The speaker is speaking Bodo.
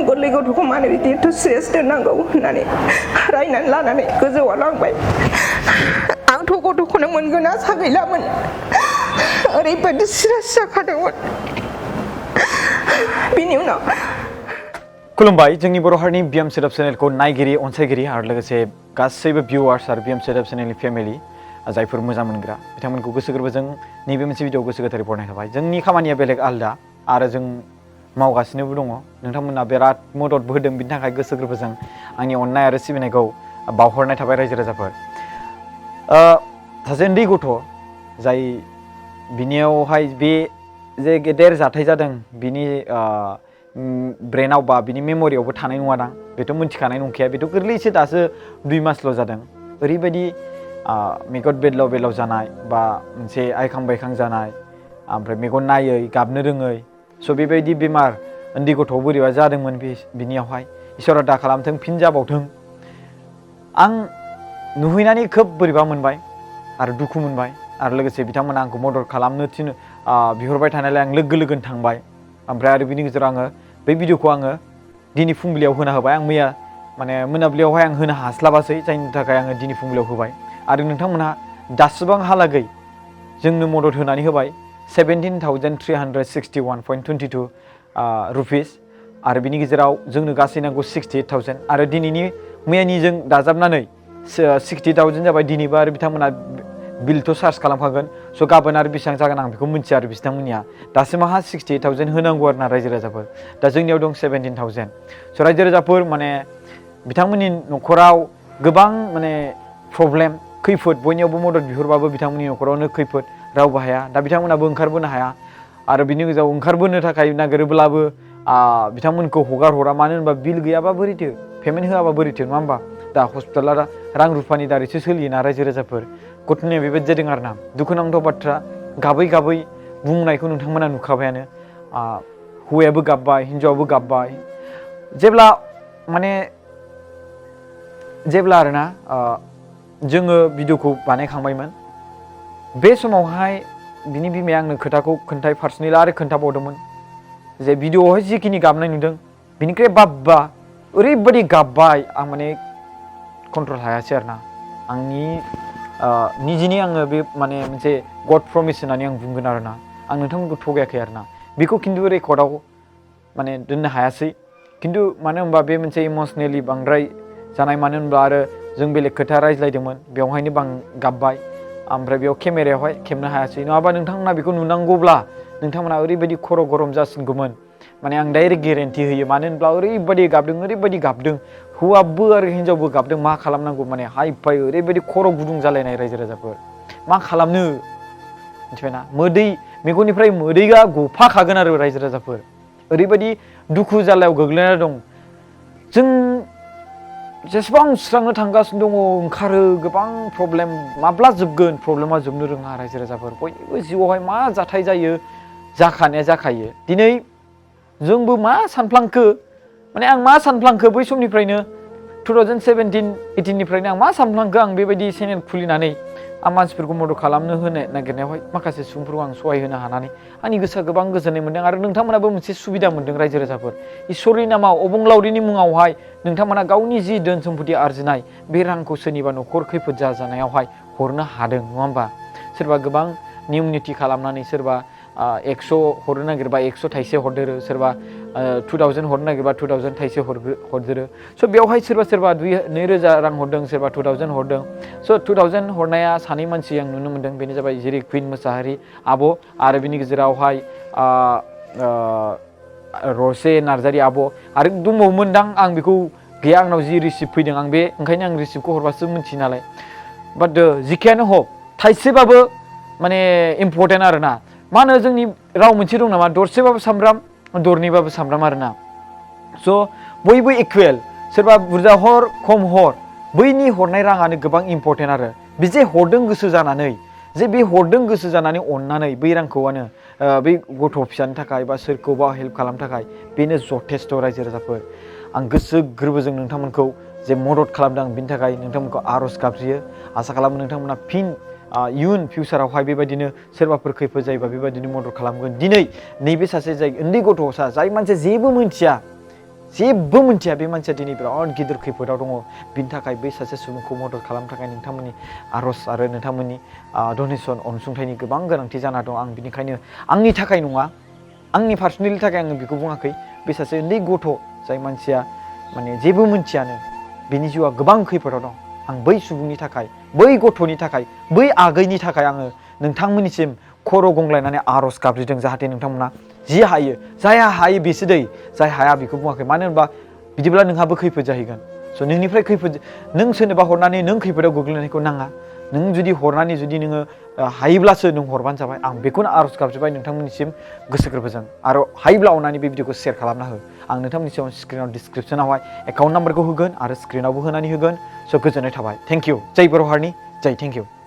गोरलै गथ'खौ मानो बिदि एथ' सिरियास दोननांगौ होननानै रायनानै लानानै गोजौआव लांबाय आंथ' गथ'खौनो मोनगोन आसा गैलामोन ओरैबायदि सिरियास जाखादोंमोन बिनि उनाव खुलुमबाय जोंनि बर' हारिनि बिएम सेटआप चेनेलखौ नायगिरि अनसायगिरि आरो लोगोसे गासैबो भिउवार्स आरो बिएम सेटआप चेनेलनि फेमिलि जायफोर मोजां मोनग्रा बिथांमोनखौ गोसो गोरबोजों नैबे मोनसे भिडिअ गोसो गोथारै बरायनाय थाबाय जोंनि खामानिया बेलेग आलदा आरो जों मावगासिनोबो दङ नोंथांमोना बिराद मददबो होदों बिनि थाखाय गोसो गोरबोजों आंनि अननाय आरो सिबिनायखौ बावहरनाय थाबाय रायजो राजाफोर सासे उन्दै गथ' जाय बिनियावहाय बे जे गेदेर जाथाय जादों बिनि ब्रेनाव बा बिनि मेमरियावबो थानाय नङा दां बेथ' मिथिखानाय नंखाया बेथ' गोरलैसो दासो 2 मासल' जादों ओरैबायदि मेगन बेदलाव बेदलाव जानाय बा मोनसे आइखां बायखां जानाय ओमफ्राय मेगन नायै गाबनो रोङै स' बेबायदि बेमार उन्दै गथ'आव बोरैबा जादोंमोन बिनियावहाय इसोरा दा खालामथों फिन जाबावथों आं नुहैनानै खोब बोरैबा मोनबाय आरो दुखु मोनबाय आरो लोगोसे बिथांमोना आंखौ मदद खालामनो बिहरबाय थानायलाय आं लोगो लोगोन थांबाय ओमफ्राय आरो बिनि गेजेराव आङो बै भिडिअखौ आङो दिनै फुंबिलियाव होना होबाय आं मैया माने मोनाबिलियावहाय आं होनो हास्लाबासै जायनि थाखाय आङो दिनै फुंबिलियाव होबाय आरो नोंथांमोनहा दासिबांहालागै जोंनो मदद होनानै होबाय 17,361.22 रुपिस आरो बिनि गेजेराव जोंनो गासै नांगौ 68,000 आरो दिनैनि मैयानिजों दाजाबनानै 60,000 जाबाय दिनैबो आरो बिथांमोना बिलथ' चार्ज खालामखागोन स' गाबोन आरो बेसेबां जागोन आं बेखौ मिन्थिया आरो बिथांमोननिया दासिमहा 68,000 होनांगौ आरो ना रायजो राजाफोर दा जोंनियाव दं 17,000 स' रायजो राजाफोर माने बिथांमोननि न'खराव गोबां माने प्रब्लेम खैफोद बयनियावबो मदद बिहरबाबो बिथांमोननि न'खरावनो खैफोद रावबो हाया दा बिथांमोनाबो ओंखारबोनो हाया आरो बिनि गेजेराव ओंखारबोनो थाखाय नागिरोब्लाबो बिथांमोनखौ हगार हरा मानो होनबा बिल गैयाबा बोरैथो पेमेन्ट होआबा बोरैथो नङा होमबा दा हस्पिटाला रां रुफानि दारैसो सोलियोना रायजो राजाफोर गथ'निया बेबायदि जादों आरो ना दुखुनांथाव बाथ्रा गाबै गाबै बुंनायखौ नोंथांमोना नुखाबायानो हौवायाबो गाबबाय हिन्जावाबो गाबबाय जेब्ला आरोना जोङो भिडिअखौ बानायखांबायमोन बे समावहाय बिनि बिमाया आंनो खोथाखौ पार्सनेल आरो खोन्थाबावदोंमोन जे भिडिअआवहाय जिखिनि गाबनाय नुदों बिनिख्रुइ बाब्बा ओरैबायदि गाबबाय आं माने कन्ट्रल हायासै आरो ना आंनि निजिनि आङो बे माने मोनसे गड प्रमिस होननानै आं बुंगोन आरो ना आं नोंथांमोनखौ थगायाखै आरो ना बेखौ खिन्थु रेकर्डआव माने दोननो हायासै खिन्थु मानो होनबा बे मोनसे इमसनेलि बांद्राय जानाय मानो होनबा आरो जों बेलेग खोथा रायज्लायदोंमोन बेवहायनो गाबबाय ओमफ्राय बेयाव केमेरायावहाय खेबनो हायासै नङाबा नोंथांमोना बेखौ नुनांगौब्ला नोंथांमोना ओरैबायदि खर' गरम जासिनगौमोन माने आं डाइरेक्ट गेरेन्टि होयो मानो होनब्ला ओरैबायदि गाबदों हौवाबो आरो हिन्जावबो गाबदों मा खालामनांगौ माने हाइ फाइ ओरैबायदि खर' गुदुं जालायनाय रायजो राजाफोर मा खालामनो मिथिबायना मेगननिफ्राय मोदैया गफाखागोन आरो रायजो राजाफोर ओरैबायदि दुखु जालायाव गोग्लैना दं जों जेसेबां सुस्रांनो थांगासिनो दङ ओंखारो गोबां प्रब्लेम माब्ला जोबगोन प्रब्लेमा जोबनो रोङा रायजो राजाफोर बयनिबो जिउआवहाय मा जाथाय जायो जाखानाया जाखायो दिनै जोंबो मा सानफ्लांखो माने आं मा सानफ्लांखो बै समनिफ्रायनो 2017-18 निफ्रायनो आं मा सानफ्लांखो आं बेबायदि चेनेल खुलिनानै आं मानसिफोरखौ मदद खालामनो होनो नागिरनायावहाय माखासे सुबुंफोरखौ आं सहाय होनो हानानै आंनि गोसोआ गोबां गोजोननाय मोन्दों आरो नोंथांमोनाबो मोनसे सुबिदा मोन्दों रायजो राजाफोर इसोरनि नामाव अबंलावरिनि मुङावहाय नोंथांमोना गावनि जि धोन सम्पति आरजिनाय बे रांखौ सोरनिबा न'खर खैफोद जाजानायावहाय हरनो हादों नङा होमबा सोरबा गोबां नियम निथि खालामनानै सोरबा 100 हरनो नागिरबा 100 थाइसे हरदेरो सोरबा 2000 हरनो नागिरबा 2000 थाइसे हरदेरो स' बेवहाय सोरबा 2000 रां हरदों सोरबा 2000 हरदों स' 2000 हरनाया सानै मानसि आं नुनो मोन्दों बेनो जाबाय जेरै कुइन मोसाहारि आब' आरो बिनि गेजेरावहाय रसे नार्जारि आब' आरो दंबावोमोनदां आं बेखौ गैया आंनाव जि रिसिप्ट फैदों आं बे ओंखायनो आं रिसिप्टखौ हरबासो मिथियो नालाय बाट जिखियानो हक थाइसेबाबो माने इम्परटेन्ट आरो ना मा होनो जोंनि राव मोनसे दं नामा दरसेबाबो सामब्राम दरनैबाबो सामब्राम आरो ना स' बयबो इकुवेल सोरबा बुरजा हर खम हर बैनि हरनाय राङानो गोबां इम्परटेन्ट आरो बे जे हरदों गोसो जानानै अननानै बै रांखौआनो बै गथ' फिसानि थाखाय बा सोरखौबा हेल्प खालामनो थाखाय बेनो जथेस्थ' रायजो राजाफोर आं गोसो गोरबोजों नोंथांमोनखौ जे मदद खालामदों बिनि थाखाय नोंथांमोनखौ आर'ज गाबज्रियो आसा खालामो नोंथांमोना फिन इयुन फिउचारावहाय बेबायदिनो सोरबाफोर खैफोद जायोबा बेबायदिनो मदद खालामगोन दिनै नैबे सासे जाय उन्दै गथ'सा जाय मानसिया जेबो मिन्थिया जेबो मिथिया बे मानसिया दिनै बिराद गिदिर खैफोदाव दङ बिनि थाखाय बै सासे सुबुंखौ मदद खालामनो थाखाय नोंथांमोननि आर'ज आरो नोंथांमोननि डनेसन अनसुंथाइनि गोबां गोनांथि जाना दं आं बिनिखायनो आंनि थाखाय नङा आंनि पार्सनेलनि थाखाय आङो बेखौ बुङाखै बे सासे उन्दै गथ' जाय मानसिया माने जेबो मिथियानो बिनि जिउआ गोबां खैफोदाव दं आं बै सुबुंनि थाखाय बै गथ'नि थाखाय बै आगैनि थाखाय आङो नोंथांमोननिसिम खर' गंग्लायनानै आर'ज गाबज्रिदों जाहाथे नोंथांमोना जि हायो जायहा हायो बेसो दै जाय हाया बेखौ बुङाखै मानो होनबा बिदिब्ला नोंहाबो खैफोद जाहैगोन स' नोंनिफ्राय खैफोद नों सोरनोबा हरनानै नों खैफोदाव गोग्लैनायखौ नाङा नों जुदि हरनानै जुदि नोङो हायोब्लासो नों हरबानो जाबाय आं बेखौनो आर'ज गाबज्रिबाय नोंथांमोननिसिम गोसो गोरबोजों आरो हायोब्ला अननानै बे भिडिअखौ शेयार खालामना हो आं नोंथांमोननि सिगाङाव स्क्रिनाव डिसक्रिपसनावहाय एकाउन्ट नाम्बारखौ होगोन आरो स्क्रिनावबो होनानै होगोन स' गोजोननाय थाबाय थेंक इउ जय बर' हारिनि जय थेंक इउ